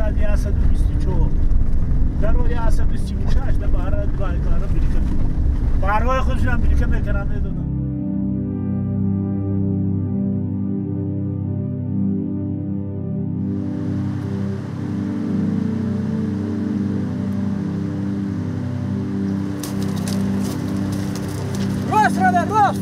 124 дар 136 дар баҳра 2 билика барҳои худшон билика мекунам медонам. Рост, Робер, рост!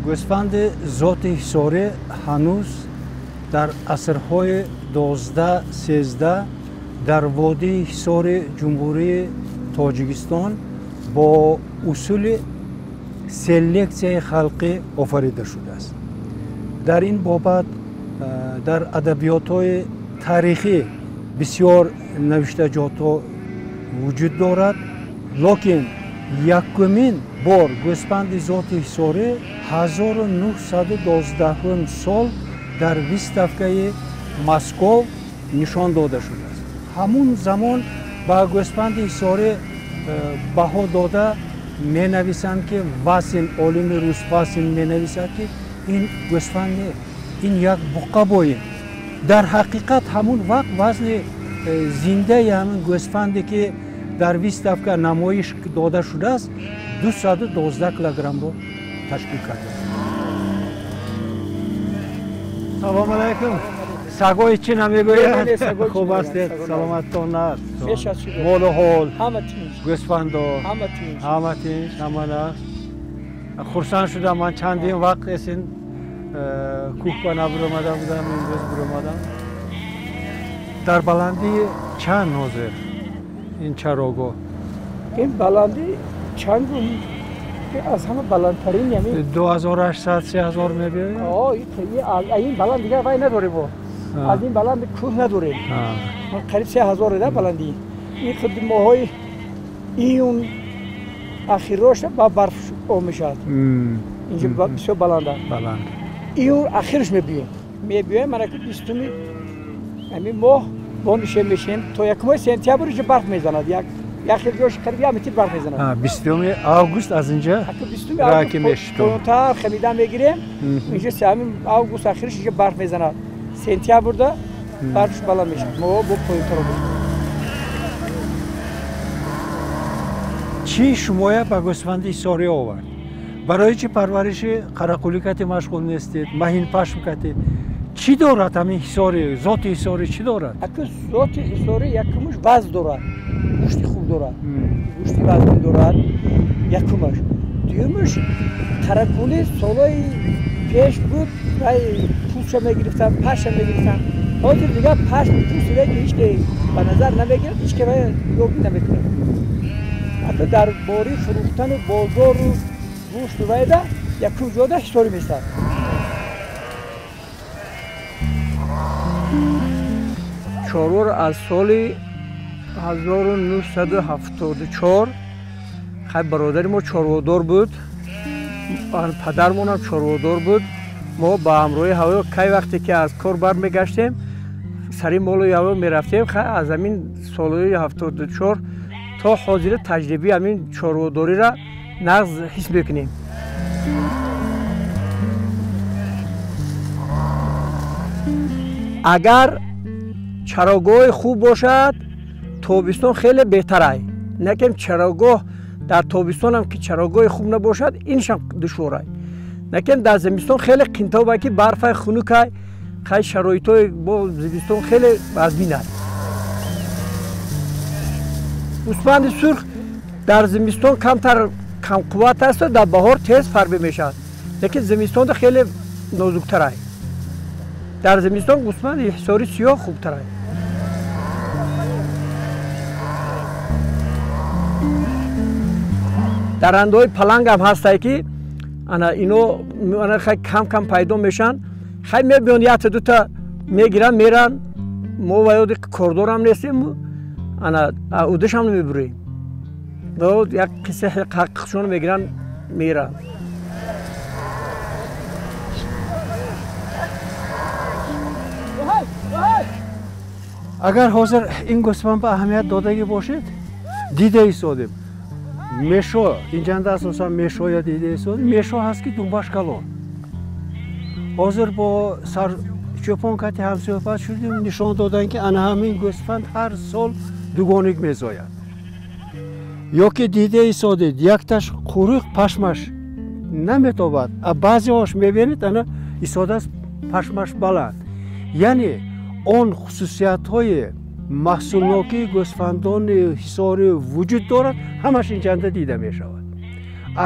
Гӯсфанди зоти ҳисорӣ ҳанӯз дар асрҳои 12-13 дар водии Ҳисори Ҷумҳурии Тоҷикистон бо усули селексияи халқӣ офарида шудааст. Дар ин бобат дар адабиётҳои таърихӣ бисёр навиштаҷотҳо вуҷуд дорад, лекин якумин бор гӯсфанди зоти ҳисорӣ 1912 сол дар выставкаи Москов нишон дода шудааст. Ҳамун замон ба гӯсфанди ҳисорӣ баҳо дода менависанд, ки Васин, олими рус Васин менависад, ки ин гӯсфанд не, ин як буққа боин. Дар ҳақиқат ҳамун вақт вазни зиндаи ҳамин гӯсфанде, ки дар выставка намоиш дода шудааст, 212 килограммро ташкил кардааст. Салом алайкум. Сагои чӣ намегӯяд? Хуб ҳастед, саломаттон аст. Молу ҳол, гӯсфандо ҳама тинч, ҳама наст. Хурсанд шудам, ман чандин вақт эсин кӯҳба набуромада будам, имрӯз буромадам. Дар баландии чанд ҳозир ин чарогоҳ? Ин баландӣ чанд аз ҳама баландтарин, яъне 2800 3000 мебиёяд? Ин баланд дигар вай надорем, аз ин баланд кӯҳ надорем. Қариб 3000 да баландӣ. Ин худ моҳҳои июн ахирош ба барф об мешавад. Инҷо бисёр баланд аст. Июн ахирш мебиёем. Мебиёем, мана ки 20-уми ҳамин моҳ бо мешем то 1 сентябр инҷо барф мезанад. Як хел ҷош қариб 1 метр барф мезанад. 20 август аз инҷа раки мешитом. Поёнтар хамида мегирем. Инҷо 3 август ахирш инҷо барф мезанад. Сентябрда барфш баланд мешавад. Мо бо поёнтар мешавем. Чӣ шумоя ба гӯсфанди ҳисорӣ овард? Барои чӣ парвариши қарақулӣ кати машғул нестед, маҳинпашм кати? Чӣ дорад ҳамин ҳисорӣ, зоти ҳисорӣ чӣ дорад? Аку зоти ҳисорӣ якумаш вазн дорад, гӯшти хуб дорад, гӯшти вазнин дорад, якумаш. Дуюмаш қарақулӣ солҳои пеш буд, вай пӯстша мегирифтанд, пашша мегирифтанд. Ҳозир дигар пашм пӯст ҳеҷ ки ба назар намегирад, ҳеҷ ки вай ёб намекунад. Ҳатто дар бораи фурӯхтану бозору гӯшту вайда якум ҷода ҳисорӣ мешавад. Чорвор аз соли 1974 хай бародари мо чорводор буд, падармонам чорводор буд. Мо ба ҳамроҳи ҳаво кай вақте ки аз кор бармегаштем, сари молу ҳаво мерафтем. Хай аз ҳамин солҳои 74 то ҳозира таҷрибаи ҳамин чорводориро нағз ҳис мекунем. Агар чарогоҳи хуб бошад, тобистон хеле беҳтар ай. Накем чарогоҳ дар тобистонам ки чарогоҳи хуб набошад, иншам душвор ай. Накем дар зимистон хеле қинтоб ай, ки барфай хунук ай, хай шароитҳои бо зимистон хеле вазмин ай. Гӯсфанди сурх дар зимистон камтар камқувват аст, дар баҳор тез фарбе мешавад, лекин зимистонда хеле нозуктар ай. Дар зимистон гӯсфанди ҳисори сиёҳ хубтар ай. Дарандаҳои палангам ҳастай, ки ана ино хай кам кам пайдо мешаванд. Хай мебиёнд, якта дута мегиранд, меранд. Мо ваёди кордорам нестем, ана удашам намебурем. Як қисса ҳаққшон мегиранд, меранд. Агар ҳозир ин гӯсфанд ба аҳамият додагӣ бошед, дида истодем. Мешо, инҷанда асосан мешоя дида истодем. Мешо ҳаст ки думбаш калон. Ҳозир бо сарчӯпон кати ҳамсӯҳбат шудем, нишон доданд ки ана ҳамин гӯсфанд ҳар сол дугоник мезояд. Ё ки дида истодед, якташ қуруқ пашмаш наметобад, а баъзеҳош мебинед, ана истодааст пашмаш баланд. Яъне он хусусиятҳои маҳсулнокии гӯсфандони ҳисорӣ вуҷуд дорад, ҳамаш инҷанда дида мешавад.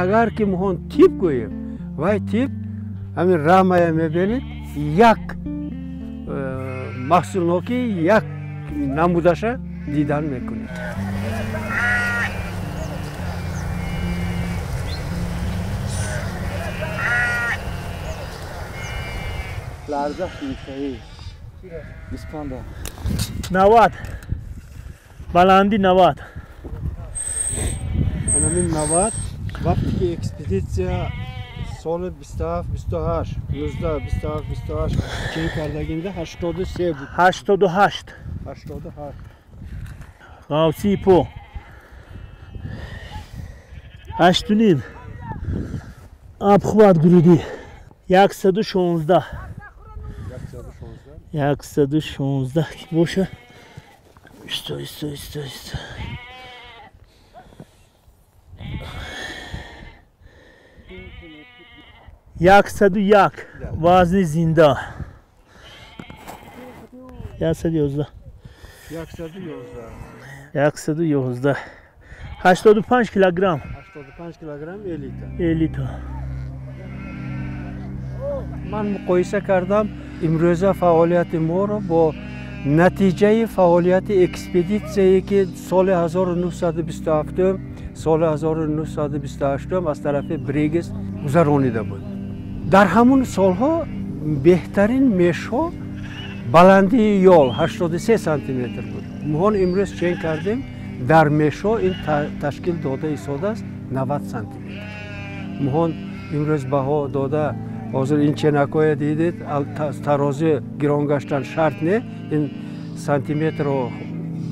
Агар ки моҳон тип гӯем, вай тип ҳамин рамая мебинед, як маҳсулнокии як намудаша дидан мекунед. Ларзаш мешавӣ. 25. 90. Баланди 90. Ҳамин 90 вақте ки экспедитсия соли 27, 28, 19, 27, 28 чен кардагинда 83 буд. 88. 88. Ғавсии по. 8.5. Обхват груди. 116. 116 боша. Стой, стой, стой, стой. 101 вазни зинда. 111. 111. 85 килограмм. 85 килограмм элита. Элита. Ман муқоиса кардам имрӯза фаъолияти моро бо натиҷаи фаъолияти экспедитсияе ки соли 1927, соли 1928 аз тарафи Бригс гузаронида буд. Дар ҳамун солҳо беҳтарин мешҳо баландии ёл 83 сантиметр буд. Моҳон имрӯз чен кардем, дар мешҳо ин ташкил дода истодааст 90 сантиметр. Моҳон имрӯз баҳо дода ҳозир ин ченакҳое дидед, тарози гирон гаштан шарт не, ин сантиметрро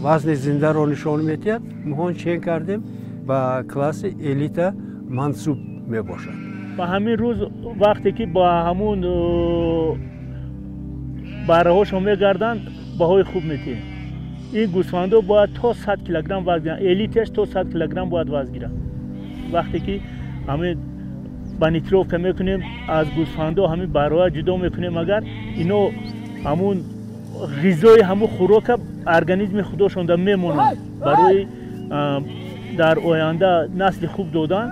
вазни зиндаро нишон медиҳад. Моҳон чен кардем, ба класси элита мансуб мебошад. Ба ҳамин рӯз вақте ки ба ҳамун барраҳошон мегарданд, баҳои хуб метиҳем. Ин гӯсфандо бояд то 100 килограмм вазн гиранд, элиташ то 100 килограмм бояд вазн гиранд. Вақте ки ҳамин банитровка мекунем, аз гӯсфандо ҳамин бароа ҷудо мекунем, агар ино ҳамун ғизои ҳамун хӯрока организми худошонда мемонанд, барои дар оянда насли хуб додан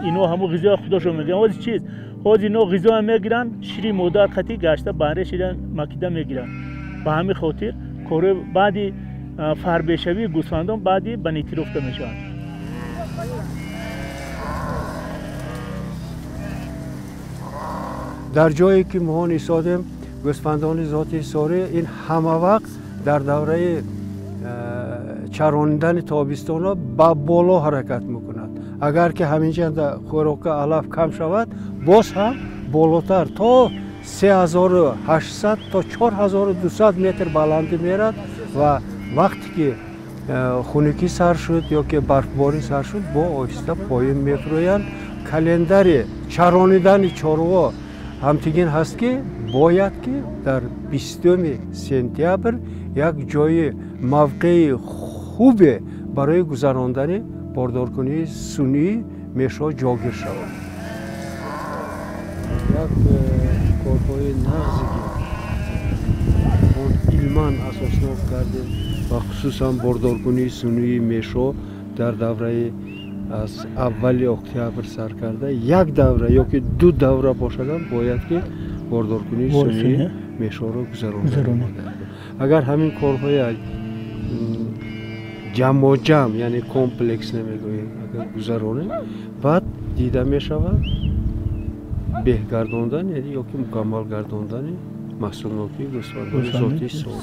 ино ҳамун ғизои худошон мегиранд. Ҳозир чиз? Ҳозир ино ғизоя мегиранд, шири модар қатӣ гашта баҳре шида макида мегиранд. Ба ҳамин хотир кори баъди фарбешавии гӯсфандон баъди банитровка мешаванд. Дар ҷое ки моҳон истодем, гӯсфандони зоти ҳисорӣ ин ҳама вақт дар давраи чаронидани тобистонҳо ба боло ҳаракат мекунад. Агар ки ҳаминҷа хӯрока алаф кам шавад, боз ҳам болотар то 3800 то 4200 метр баландӣ мерад ва вақте ки хунукӣ сар шуд ё ки барфборӣ сар шуд, бо оҳиста поён мефурӯянд. Календари чаронидани чорво ҳамтигин ҳаст ки бояд ки дар 20 сентябр як ҷои мавқеи хубе барои гузарондани бордоркунии сунъии мешҳо ҷогир шавад. Як корҳои нағзе ки он илман асоснок кардем ва хусусан бордоркунии сунъии мешҳо дар давраи аз аввали октябр сар карда як давра ё ки ду давра бошадам бояд ки бордоркунии сунъии мешҳоро гузаронда. Агар ҳамин корҳои ҷамъоҷамъ, яъне комплекс намегӯем, агар гузаронем, баъд дида мешавад беҳгардондан ё ки мукаммал гардондани маҳсулнокии гӯсфандони зоти ҳисорӣ.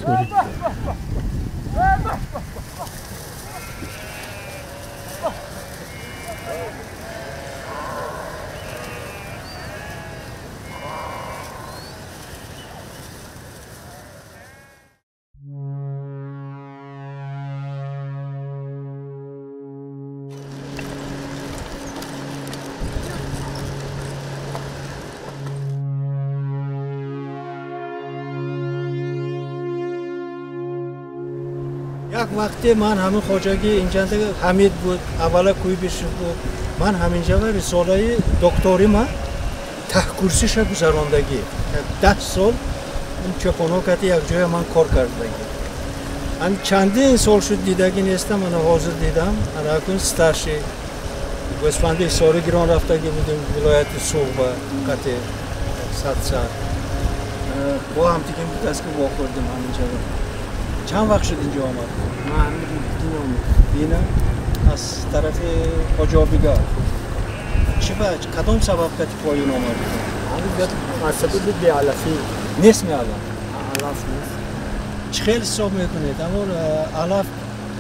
Як вақте ман ҳамин хоҷагӣ инҷанда Ҳамид буд, аввала Куйбишев буд. Ман ҳаминҷа рисолаи докторӣ ма таҳкурсиша гузарондагӣ. 10 сол чопоно кати як ҷоя ман кор кардагӣ. Ан чандин сол шуд дидагӣ нестам, ана ҳозир дидам. Ана акун старший гӯсфанди Ҳисорӣ гирон рафтагӣ будем вилояти Суғба қати садсар. Бо ҳамтикин будааст ки вохӯрдем ҳаминҷа. Чанд вақт шуд инҷо омад? Ман дин омад. Дина? Аз тарафи Хоҷобига. Чӣ ба кадом сабаб кати поён омад? Аз сабаби беалафӣ. Нест меалаф? Алаф нест. Чӣ хел ҳисоб мекунед? Аммо алаф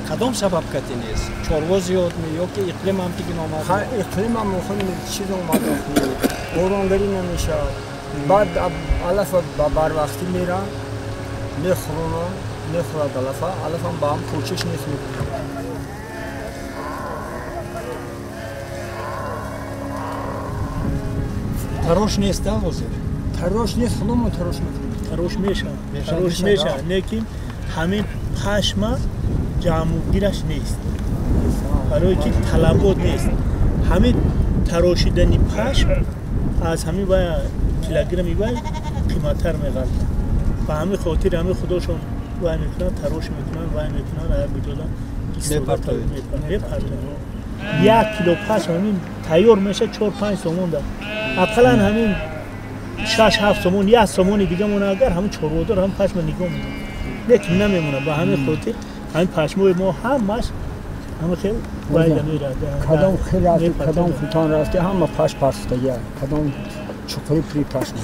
кадом сабаб кати нест? Чорво зиёд ми ё ки иқлим ҳам тигин омад? Иқлим ҳам муҳим чиз омад. Боронгарӣ намешавад. Баъд алаф ба барвақтӣ мерам, мехӯронам, мехӯрад алафа, алафам ба ҳам кӯчиш нест мекунад. Тарош нест, а ҳозир? Тарош нест, худомон тарош мекунем. Тарош мешавад, тарош мешавад, лекин ҳамин пашма ҷамъгираш нест. Барое ки талабот нест. Ҳамин тарошидани пашм аз ҳамин вай килограмми вай қиматтар меғалтад. Ба ҳамин хотир ҳамин худошон вай мекунанд, тарош мекунанд, вай мекунанд, аяк биҷода мепартоянд. 1 кило пашм ҳамин тайёр мешавад 4-5 сомон да. Ақаллан ҳамин 6-7 сомон, 1 сомони дига мона агар ҳамин чорводор ҳам пашма нигоҳ медорад. Лекин намемонад. Ба ҳамин хотир ҳамин пашмои мо ҳамаш ҳамин хел вайда меравад. Кадом хел рафти, кадом хутон рафти, ҳама пашм парсудагия. Кадом чуқури пури пашм.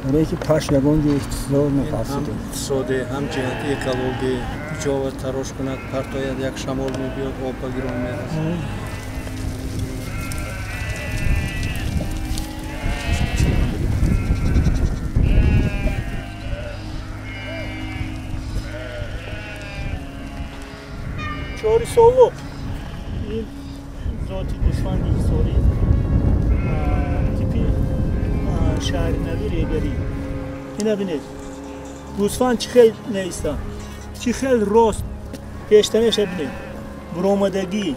Барое ки пашм ягон ҷо иқтисод напарсуд. Ҳам иқтисодӣ, ҳам ҷиҳати экологӣ. Куҷо тарош кунад, партояд, як шамол мебиёд, об ба гирон мерасад. Чори солуқ ин зоти гӯсфанди Ҳисорӣ типи шаҳринави регарӣ. Ина бинед, гӯсфанд чӣ хел меистад, чӣ хел рост пештанаша бинед, буромадагӣ.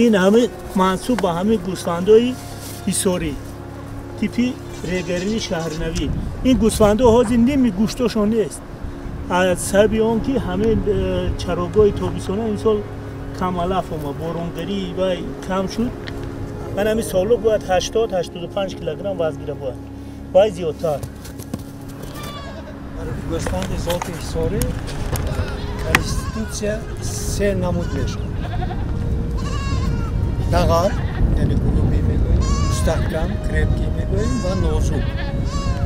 Ин ҳама мансуб ба ҳамин гӯсфандои Ҳисорӣ типи регарии шаҳринавӣ. Ин гӯсфандо ҳозир ними гӯштошон нест. Аз сабаби он ки ҳамин чарогоҳи тобистона имсол кам алаф омад, боронгарӣ вай кам шуд. Ман ҳамин солуқ бояд 80-85 килограмм вазн гира бояд, вай зиёдтар. Гӯсфанди зоти Ҳисорӣ конститутсия се намуд мешавад. Дағал, яъне гулубӣ мегӯем, мустаҳкам, крепкий мегӯем ва нозук.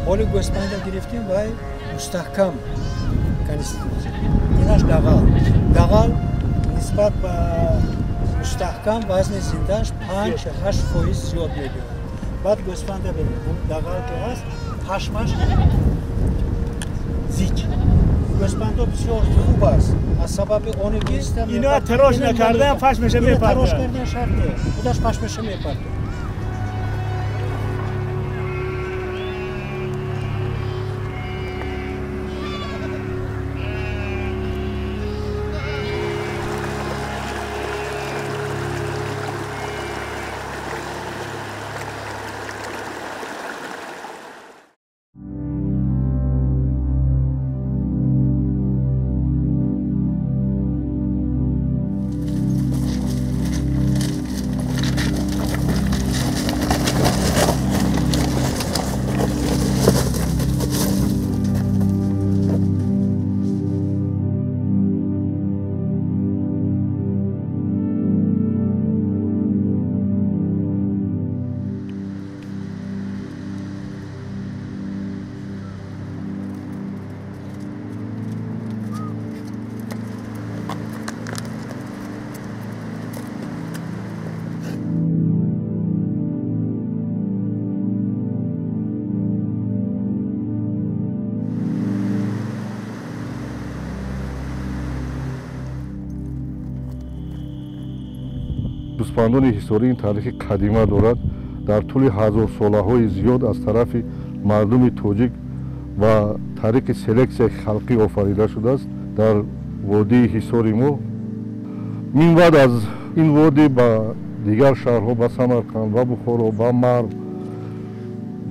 Ҳоли гӯсфанда гирифтем, вай мустаҳкам конститутсия. Инаш дағал. Дағал нисбат ба мустаҳкам вазни зиндааш 5-8% зиёд мебиёд. Баъд гӯсфанда бинед, дағал ки ҳаст, пашмаш зич. Гӯсфандо бисёр хуб аст. Аз сабаби оне ки ино тарош накардан пашмаша мепартояд. Тарош кардан шарт нест, худаш пашмаша мепартояд. Гӯсфандони Ҳисорӣ ин таърихи қадима дорад. Дар тӯли ҳазорсолаҳои зиёд аз тарафи мардуми тоҷик ва тариқи селексияи халқӣ офарида шудааст. Дар водии Ҳисори мо. Минбаъд аз ин водӣ ба дигар шаҳрҳо, ба Самарқанд, ба Бухоро, ба Марв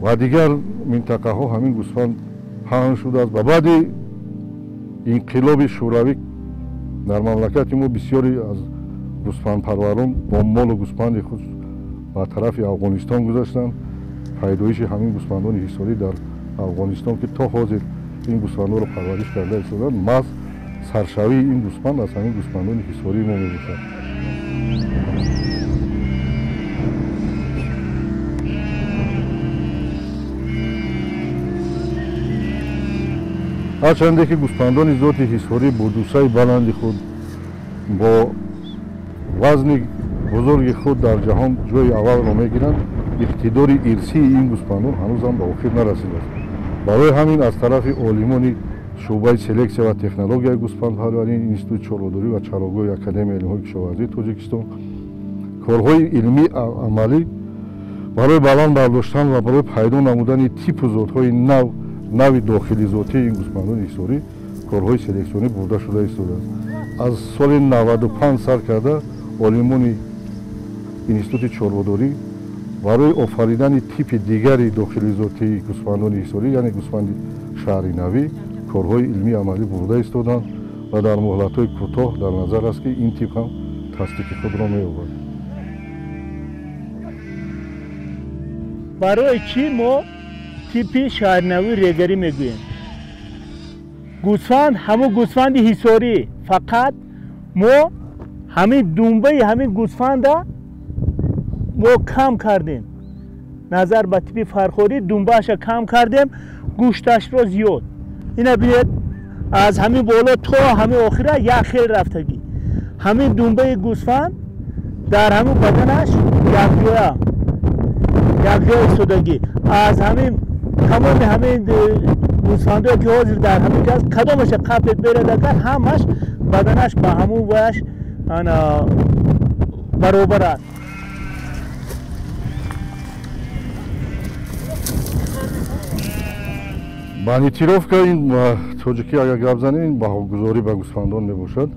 ва дигар минтақаҳо ҳамин гӯсфанд паҳн шудааст. Ва баъди инқилоби шӯравӣ дар мамлакати мо бисёре аз гӯсфандпарварон бо молу гӯсфанди худ ба тарафи Афғонистон гузаштанд. Пайдоиши ҳамин гӯсфандони ҳисорӣ дар Афғонистон, ки то ҳозир ин гӯсфандҳоро парвариш карда истоданд, маҳз саршавии ин гӯсфанд аз ҳамин гӯсфандони ҳисории мо мебошад. Ҳарчанде ки гӯсфандони зоти ҳисорӣ бо дусаи баланди худ, бо вазни бузурги худ дар ҷаҳон ҷои аввалро мегиранд, иқтидори ирсии ин гӯсфандон ҳанӯзам ба охир нарасидааст. Барои ҳамин аз тарафи олимони шӯъбаи селексия ва технологияи гӯсфандпарварии Институти чорводорӣ ва чарогоҳи Академияи илмҳои кишоварзии Тоҷикистон корҳои илмии амалӣ барои баланд бардоштан ва барои пайдо намудани типу зотҳои нави дохили зотии ин гӯсфандони ҳисорӣ корҳои селексионӣ бурда шуда истодааст. Аз соли 95 сар карда олимони Институти чорводорӣ барои офаридани типи дигари дохили зотии гӯсфандони ҳисорӣ, яъне гӯсфанди шаҳринавӣ, корҳои илмии амалӣ бурда истоданд ва дар муҳлатҳои кӯтоҳ дар назар аст, ки ин тип ҳам тасдиқи худро меёбад. Барои чӣ мо типи шаҳринавӣ регарӣ мегӯем? Гӯсфанд ҳамун гӯсфанди ҳисорӣ, фақат мо ҳамин думбаи ҳамин гӯсфанда мо кам кардем. Назар ба типи фархорӣ думбааша кам кардем, гӯшташро зиёд. Ина бинед, аз ҳамин боло то ҳамин охира як хел рафтагӣ. Ҳамин думбаи гӯсфанд дар ҳамин баданаш якҷоя истодагӣ. Аз ҳамин тамоми ҳамин гӯсфандое ки ҳозир дар ҳамин ҷо аст, кадомаша қапет берад агар, ҳамаш баданаш ба ҳамун ваяш баробар аст. Бонитировка ин тоҷикӣ агар гап занем, ин баҳогузорӣ ба гӯсфандон мебошад.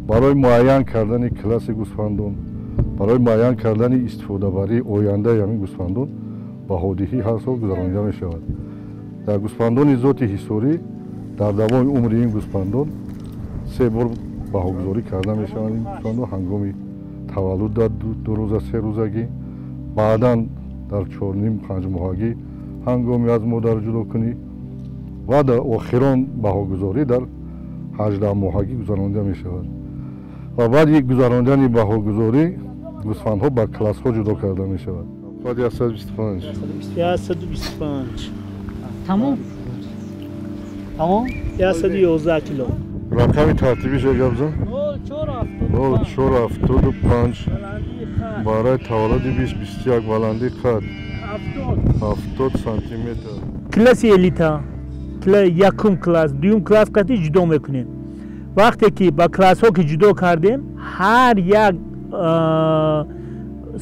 Барои муайян кардани класси гӯсфандон, барои муайян кардани истифодабарии ояндаи ҳамин гӯсфандон баҳодиҳӣ ҳар сол гузаронида мешавад. Дар гӯсфандони зоти ҳисорӣ дар давоми умри ин гӯсфандон 3 бор баҳогузорӣ карда мешаванд. Ин гӯсфандон ҳангоми таваллуд дар 2 рӯза 3 рӯзагӣ, баъдан дар 4,5-5 моҳагӣ ҳангоми аз модар ҷудокунӣ ва дар охирон баҳогузорӣ дар 18 моҳагӣ гузаронида мешавад. Ва баъди гузаронидани баҳогузорӣ гӯсфандҳо ба классҳо ҷудо карда мешавад. Баъди 125. 125. Тамом? Тамом? 111 кило. Рақами тартибиша гап зан? 0475. Барои таваллуди 2021, баландии қад 70 сантиметр. Класси элита, якум класс, дуюм класс қати ҷудо мекунем. Вақте ки ба классҳо ки ҷудо кардем, ҳар як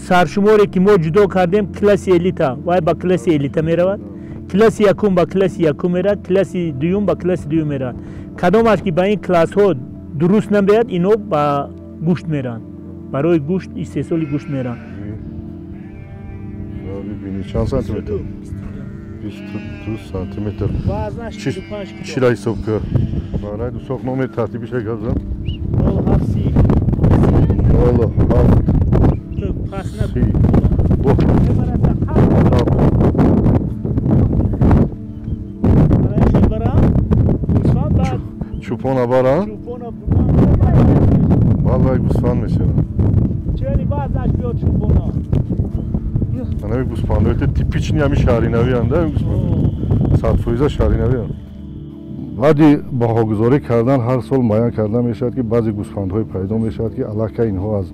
саршуморе ки мо ҷудо кардем, класси элита вай ба класси элита меравад, класси якум ба класси якум меравад, класси дуюм ба класси дуюм меравад. Кадомаш ки ба ин классҳо дуруст намеяд, ино ба гӯшт мераванд, барои гӯшт, истеҳсоли гӯшт мераванд. Чанд сантиметр? 22 сантиметр. Вазнаш 45 кило. Чира ҳисоб кар? Барои дусоқ номери тартибиша гап зан? 07. 07. Пас на. Чӯпона бара? Баъд вай гӯсфанд мешавад. Чени вазнаш биёд чӯпона. Ана гӯсфандҳои типични ҳами шаҳринавианд, 100% шаҳринавианд. Баъди баҳогузорӣ кардан ҳар сол муайян карда мешавад, ки баъзе гӯсфандҳое пайдо мешавад, ки аллакай инҳо аз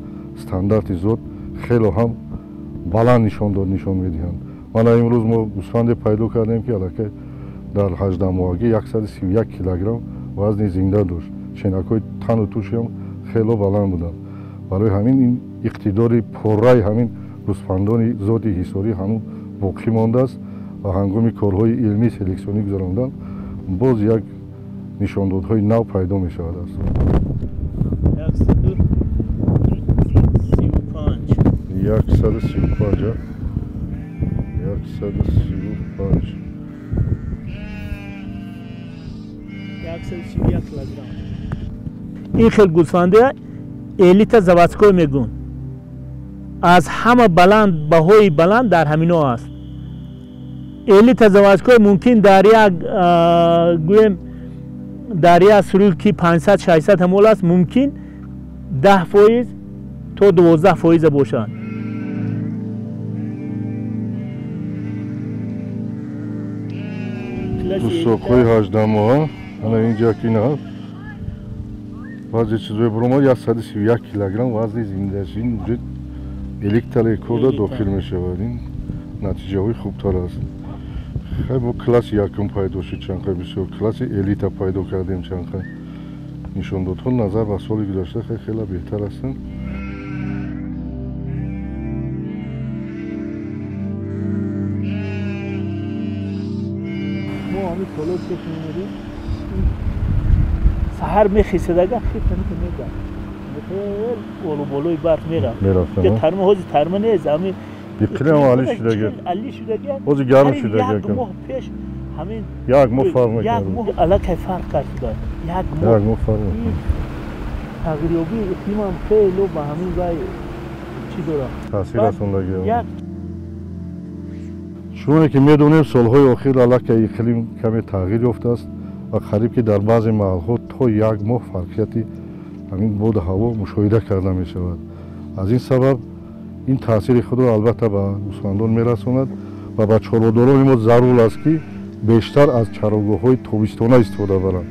стандарти зот хело ҳам баланд нишон медиҳанд. Мана имрӯз мо гӯсфанде пайдо кардем, ки аллакай дар 18 моҳагӣ 131 килограмм вазни зинда дошт. Ченакҳои тану тӯшиам хело баланд буданд. Барои ҳамин ин иқтидори пурраи ҳамин гӯсфандони зоти ҳисорӣ ҳанӯз боқӣ мондааст ва ҳангоми корҳои илмии селексионӣ гузарондан боз як нишондодҳои нав пайдо мешавад аст. 135 135 131 килограмм. Ин хел гӯсфанде элита заводской мегӯн. Аз ҳама баланд баҳои баланд дар ҳамино аст. Элита заводской мумкин дар як гӯем дар як суруд ки 500-600 ҳамол аст, мумкин 10% то 12% бошад. Дусоқҳои 18 моҳа ана инҷа ки на баъзе чизҳои буромад 131 килограмм вазни зиндааш ин элита рекорда дохил мешавад. Ин натиҷаҳои хубтар аст. Хай бо класси якум пайдо шуд, чанд бисёр класси элита пайдо кардем, чанд нишондодҳо назар ба соли гузашта хеле беҳтар ҳастанд. Мо ҳамин толор пеш мемерем, саҳар мехисадага хитамито мегам боло болои барф мерафт. Тарма ҳози тарма нест, ҳамин иқлим али шудага, али шудага, ҳози гарм шудага. Як моҳ пеш ҳамин як моҳ фарқ мекард, як моҳ аллакай фарқ кард шуда, як моҳ, як моҳ фарқ мекард. Тағйирёбии иқлимам хело ба ҳамин вай чӣ дорад, таъсир расондагӣ. Як чуне ки медонем, солҳои охир аллакай иқлим каме тағйир ёфтааст ва қариб ки дар баъзе маҳалҳо то як моҳ фарқияти ҳамин боду ҳаво мушоҳида карда мешавад. Аз ин сабаб ин таъсири худро албатта ба гӯсфандон мерасонад ва ба чорводорони мо зарур аст ки бештар аз чарогоҳҳои тобистона истифода баранд,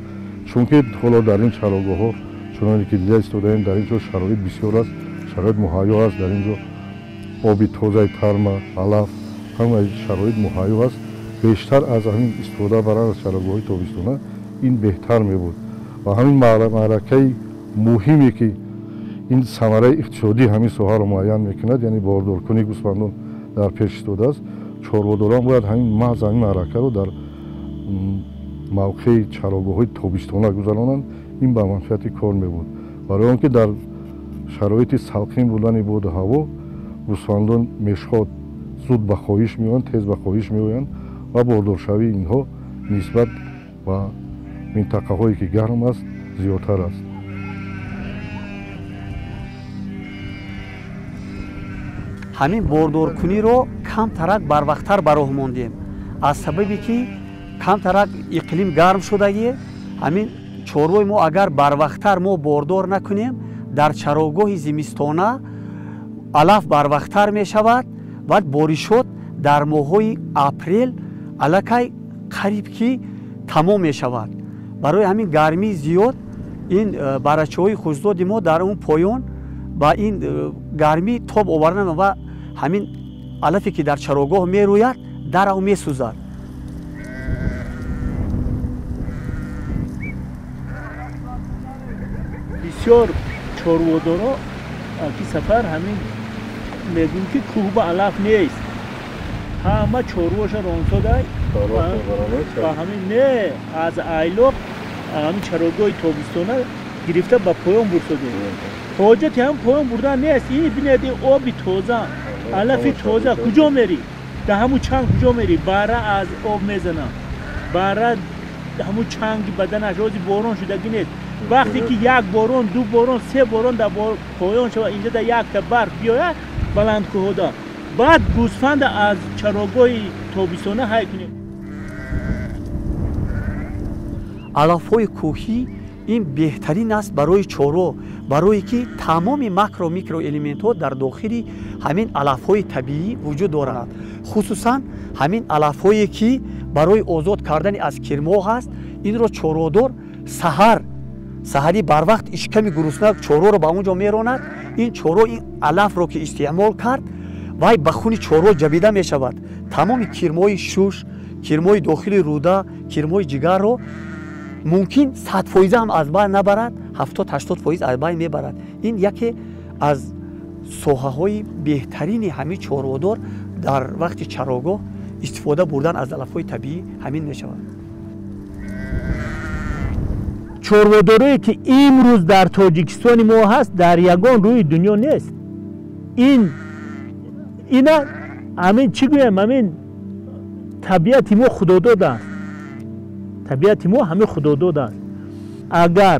чунки ҳоло дар ин чарогоҳҳо чуноне ки дида истодаем, дар ин ҷо шароит бисёр аст, шароит муҳайё аст, дар ин ҷо оби тозаи тарма, алаф, ҳамаи шароит муҳайё аст. Бештар аз ҳамин истифода баранд аз чарогоҳҳои тобистона, ин беҳтар мебуд. Ва ҳамин маъракаи муҳиме ки ин самараи иқтисодии ҳамин соҳаро муайян мекунад, яъне бордоркунии гӯсфандон дар пеш истодааст. Чорводорон бояд ҳамин маҳз ҳамин маъракаро дар мавқеи чарогоҳҳои тобистона гузаронанд. Ин ба манфиати кор мебуд, барои он ки дар шароити салқин будани боду ҳаво гӯсфандон мешход зуд ба хоҳиш меоянд, тез ба хоҳиш меоянд ва бордоршавии инҳо нисбат ба минтақаҳое ки гарм аст зиёдтар аст. Ҳамин бордоркуниро камтарак барвақттар ба роҳ мондем, аз сабабе ки камтарак иқлим гарм шудагӣ. Ҳамин чорвои мо агар барвақттар мо бордор накунем, дар чарогоҳи зимистона алаф барвақттар мешавад ва боришот дар моҳҳои апрел аллакай қариб ки тамом мешавад. Барои ҳамин гармии зиёд ин барачаҳои хушзоди мо дар он поён ба ин гармӣ тоб овардан ва ҳамин алафе ки дар чарогоҳ мерӯяд дарав месӯзад. Бисёр чорводоро ки сафар ҳамин мегӯем ки кӯҳ ба алаф нест, ҳама чорвоша ронсодай ба ҳамин не аз айлоқ ҳамин чарогоҳи тобистона гирифта ба поён бурсодем. Ҳоҷати ҳам поён бурдан нест. Ин бинед, ин оби тоза, алафи тоза куҷо мерӣ? Дар ҳамун чанг куҷо мерӣ? Бара аз об мезанам, бара ҳамун чанги баданаш рози борон шудагӣ нест. Вақте ки як борон, ду борон, се борон дар поён шавад, инҷа дар якта барф биёяд баландкӯҳода, баъд гӯсфанда аз чарогоҳи тобистона ҳай кунем. Алафҳои кӯҳӣ ин беҳтарин аст барои чорво, барое ки тамоми макро микроэлементҳо дар дохили ҳамин алафҳои табиӣ вуҷуд доранд. Хусусан ҳамин алафҳое ки барои озод кардани аз кирмоҳ аст, инро чорводор саҳарӣ барвақт ишками гурусна чорворо ба он ҷо меронад. Ин чорво ин алафро ки истеъмол кард, вай ба хуни чорво ҷабида мешавад. Тамоми кирмоҳи шуш, кирмоҳи дохили рӯда, кирмоҳи ҷигарро мумкин 100% ҳам аз байн набарад, 70-80% аз байн мебарад. Ин яке аз соҳаҳои беҳтарини ҳамин чорводор дар вақти чарогоҳ истифода бурдан аз алафҳои табиӣ ҳамин мешавад. Чорводорое ки имрӯз дар Тоҷикистони мо ҳаст, дар ягон рӯи дунё нест. Ина ҳамин чӣ гӯям, ҳамин табиати мо худодод аст. Табиати мо ҳамин худодод аст. Агар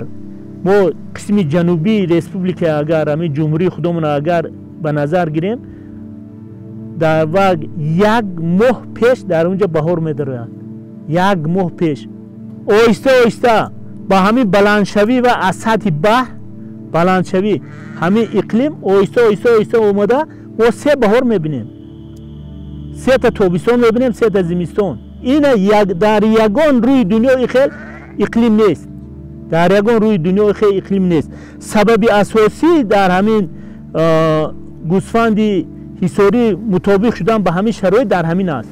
мо қисми ҷанубии республика, агар ҳамин ҷумҳурии худомон агар ба назар гирем, дар вақт як моҳ пеш дар онҷа баҳор медароянд. Як моҳ пеш. Оҳиста оҳиста ба ҳамин баландшавӣ ва аз сатҳи баҳр баландшавӣ ҳамин иқлим оҳиста оҳиста оҳиста омада мо се баҳор мебинем. Сета тобистон мебинем, сета зимистон. Ина дар ягон рӯи дунё хел иқлим нест. Дар ягон рӯи дунё хел иқлим нест. Сабаби асосӣ дар ҳамин гӯсфанди ҳисорӣ мутобиқ шудан ба ҳамин шароит дар ҳамин аст.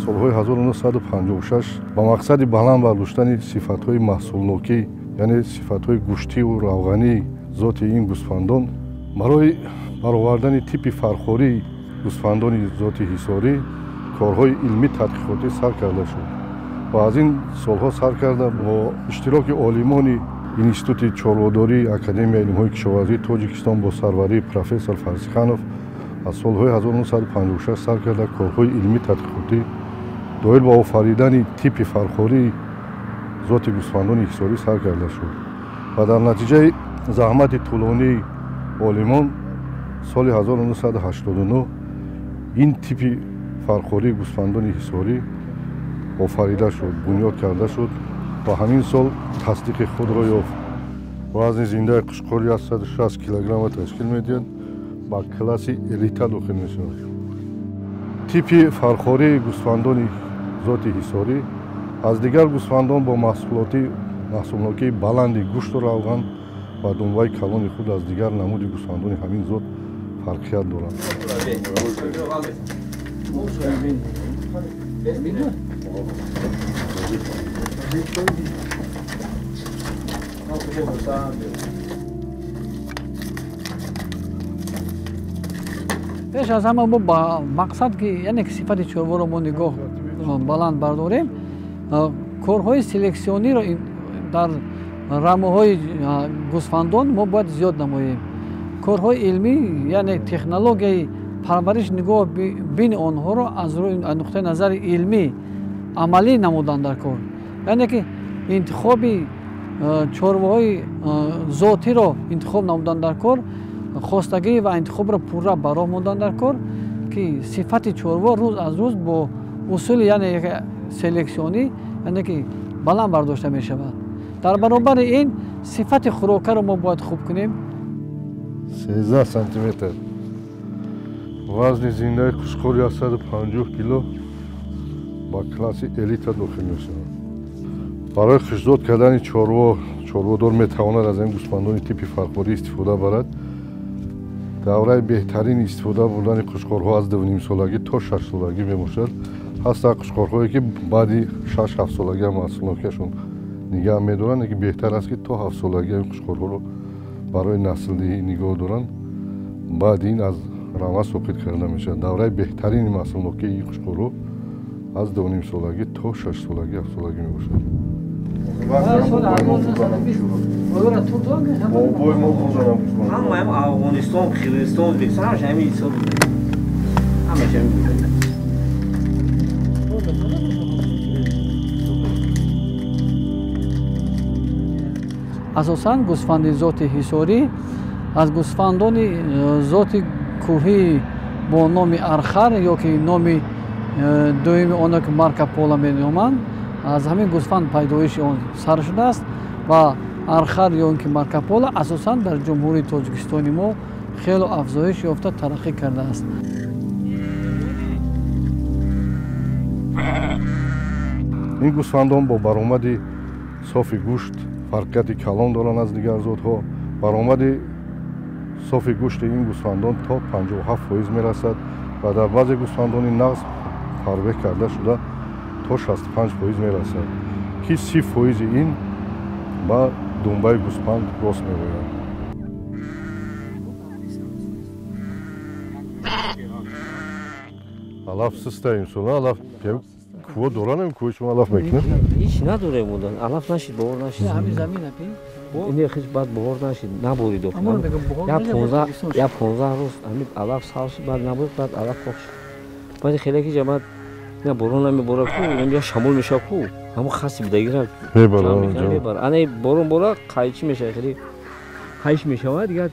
Солҳои 1956 ба мақсади баланд бардоштани сифатҳои маҳсулнокӣ, яъне сифатҳои гӯштиву равғании зоти ин гӯсфандон, барои баровардани типи фархории гӯсфандони зоти ҳисорӣ корҳои илмӣ тадқиқотӣ сар карда шуд ва аз ин солҳо сар карда бо иштироки олимони Институти чорводории Академияи илмҳои кишоварзии Тоҷикистон бо сарварии профессор Фарзиханов аз солҳои 1956 сар карда корҳои илмӣ тадқиқотӣ доир ба офаридани типи фархории зоти гӯсфандони ҳисорӣ сар карда шуд ва дар натиҷаи заҳмати тӯлонии олимон соли 1989 ин типи фархории гӯсфандони ҳисорӣ офарида шуд, бунёд карда шуд ва ҳамин сол тасдиқи худро ёфт. Вазни зиндаи қушқори 160 килограммро ташкил медиҳад, ба класси элита дохил мешавад. Типи фархории гӯсфандони зоти ҳисорӣ аз дигар гӯсфандон бо маҳсулнокии баланди гӯшту равған ва думбаи калони худ аз дигар намуди гӯсфандони ҳамин зот фарқият дорад. Пеш аз ҳама мо ба мақсад ки яъне ки сифати чорворо мо нигоҳ баланд бардорем, корҳои селексиониро дар рамаҳои гӯсфандон мо бояд зиёд намоем. Корҳои илмӣ яъне технологияи парвариш нигоҳ бини онҳоро аз рӯи нуқтаи назари илмӣ амалӣ намудан дар кор, яъне ки интихоби чорвоҳои зотиро интихоб намудан дар кор, хостагӣ ва интихобро пурра ба роҳ мондан дар кор, ки сифати чорво рӯз аз рӯз бо усули яъне селексионӣ яъне ки баланд бардошта мешавад. Дар баробари ин сифати хӯрокаро мо бояд хуб кунем. 13 сантиметр вазни зиндаи қушқори 150 кило ба класси элита дохил мешавад. Барои хушзод кардани чорво чорводор метавонад аз ин гӯсфандони типи фархорӣ истифода барад. Давраи беҳтарин истифода бурдани қушқорҳо аз 2,5 солагӣ то 6 солагӣ мебошад. Ҳастанд қушқорҳое ки баъди 6-7 солагӣ ҳам маҳсулнокиашон нигаҳ медоранд, лекин беҳтар аст ки то 7 солагӣ ин қушқорҳоро барои наслдиҳӣ нигоҳ доранд. Баъди ин аз рама соқит карда мешавад. Давраи беҳтарини маҳсулнокии ин қушқорҳо аз 2,5 солагӣ то 6 солагӣ, 7 солагӣ мебошад. Ҳамаам Афғонистон, Қирғизистон, Ӯзбекистон ҳамаш ҳамин ҳисоб ҳамаш ҳамин. Асосан гӯсфанди зоти ҳисорӣ аз гӯсфандони зоти кӯҳӣ бо номи архар ё ки номи Дуюми оно ки Марко Поло меноманд, аз ҳамин гӯсфанд пайдоиши он сар шудааст ва архар ё ин ки Марко Поло асосан дар Ҷумҳурии Тоҷикистони мо хело афзоиш ёфта тараққӣ кардааст. Ин гӯсфандон бо баромади софи гӯшт фарқияти калон доранд аз дигар зотҳо. Баромади софи гӯшти ин гӯсфандон то 57% мерасад ва дар баъзе гӯсфандони нағз фарбеҳ карда шуда то 65% мерасад, ки 30% ин ба думбаи гӯсфанд рост меояд. Алаф систа имсол, алаф кӯҳ доранем, кӯҳи шумо алаф мекунед? Ҳеч надорем, алаф нашид, бовар нашид. Ҳамин замина пи? Ин хич баъд бовар нашид, набурид. Я 15 рӯз ҳамин алаф сав шид, баъд набурид, баъд алаф хок шид. Баъди хеле ки ҷамоат на борон намебора ку, я шамол мешава ку, ҳамон хаси бидагира мебара. Ана борон бора қайчи мешава, хеле қайш мешава, дигар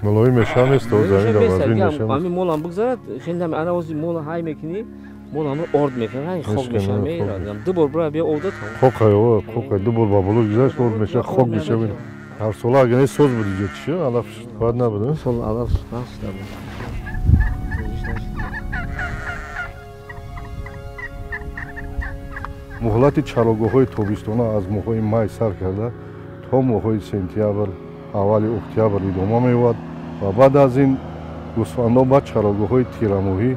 мулоим мешава, место замин дар вазин мешава. Ҳамин молам бигзарад, хеле ана ози мол ҳай мекунӣ, мол ҳамон орд мекунад, хок мешава, мерад. Ду бор бира бия овда там. Хок ай, хок ай, ду бор ба боло гузашт, орд мешава, хок мешава. Ҳар сола агар соз буд иҷо чӣ, алаф бояд набуд? Сол алаф нашуда буд. Муҳлати чарогоҳҳои тобистона аз моҳҳои май сар карда то моҳҳои сентябр, аввали октябр идома меёбад ва баъд аз ин гӯсфандон ба чарогоҳҳои тирамоҳӣ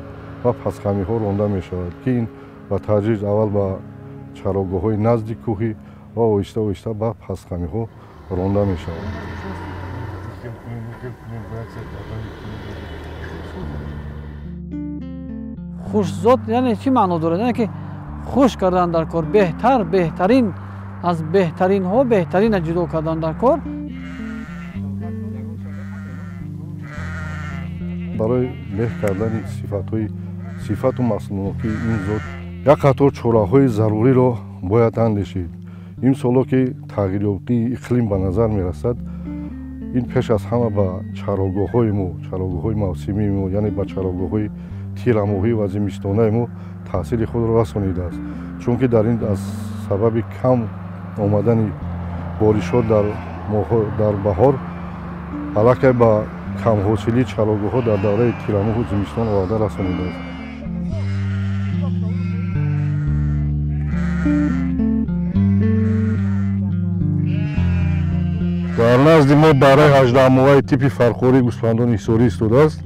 ва пасхамиҳо ронда мешавад, ки ин ба тадриҷ аввал ба чарогоҳҳои назди кӯҳӣ ва оҳиста оҳиста ба пасхамиҳо ронда мешавад. Хушзот яъне чӣ маъно дорад? Яъне ки хуш кардан дар кор, беҳтар, беҳтарин аз беҳтаринҳо беҳтарина ҷудо кардан дар кор. Барои беҳ кардани сифатҳои сифату маҳсулнокии ин зот як қатор чораҳои заруриро бояд андешид. Имсоло ки тағйирёбии иқлим ба назар мерасад, ин пеш аз ҳама ба чарогоҳҳои мо, чарогоҳҳои мавсимии мо, яъне ба чарогоҳҳои тирамоҳӣ ва зимистонаи мо таъсири худро расонидааст. Чунки дар ин аз сабаби кам омадани боришот дар баҳор аллакай ба камҳосилии чарогоҳҳо дар давраи тирамоҳу зимистон оварда расонидааст. Дар назди мо барои 18-моҳаи типи фархории гӯсфандони ҳисорӣ истодааст.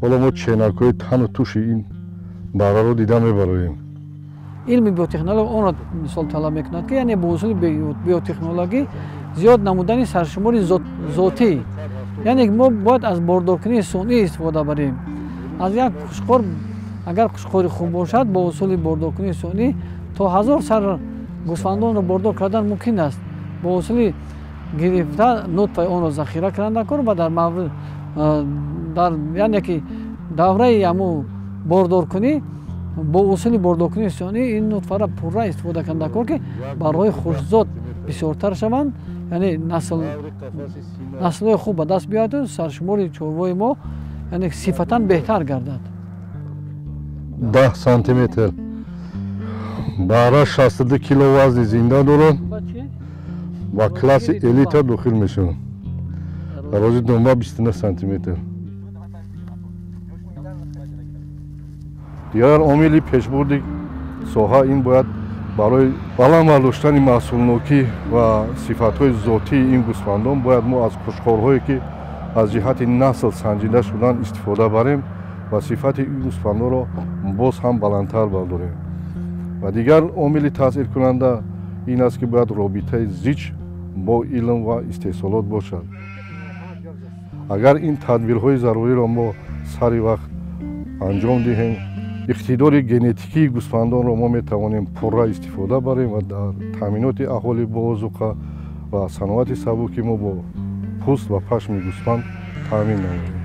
Ҳоло мо ченакҳои тану туши ин бараро дида мебароем. Илми биотехнология онро мисол талаб мекунад, ки яъне бо усули биотехнологӣ зиёд намудани саршумори зотӣ, яъне мо бояд аз бордоркунии сунъӣ истифода барем. Аз як қушқор, агар қушқори хуб бошад, бо усули бордоркунии сунъӣ то 1000 сар гӯсфандонро бордор кардан мумкин аст. Бо усули гирифта нутфаи онро захира кардан дар кор ва дар маврид дар яъне ки давраи ҳамун бордоркунӣ бо усули бордоркунии сунъӣ ин нутфаро пурра истифода кардан дар кор, ки барои хушзот бисёртар шаванд, яъне наслҳои хуб ба даст биёяду саршумори чорвои мо яъне сифатан беҳтар гардад. 10 сантиметр бара 62 кило вазни зинда дорад ва класси элита дохил мешавад. Дарози думба 29 сантиметр. Дигар омили пешбурди соҳа ин бояд барои баланд бардоштани маҳсулнокӣ ва сифатҳои зотии ин гӯсфандон бояд мо аз қушқорҳое ки аз ҷиҳати насл санҷида шудан истифода барем ва сифати ин гӯсфандонро боз ҳам баландтар бардорем. Ва дигар омили таъсиркунанда ин аст ки бояд робитаи зич бо илм ва истеҳсолот бошад. Агар ин тадбирҳои заруриро мо сари вақт анҷом диҳем, иқтидори генетикии гӯсфандонро мо метавонем пурра истифода барем ва дар таъминоти аҳолӣ бо озуқа ва саноати сабуки мо бо пӯст ва пашми гӯсфанд таъмин намоем.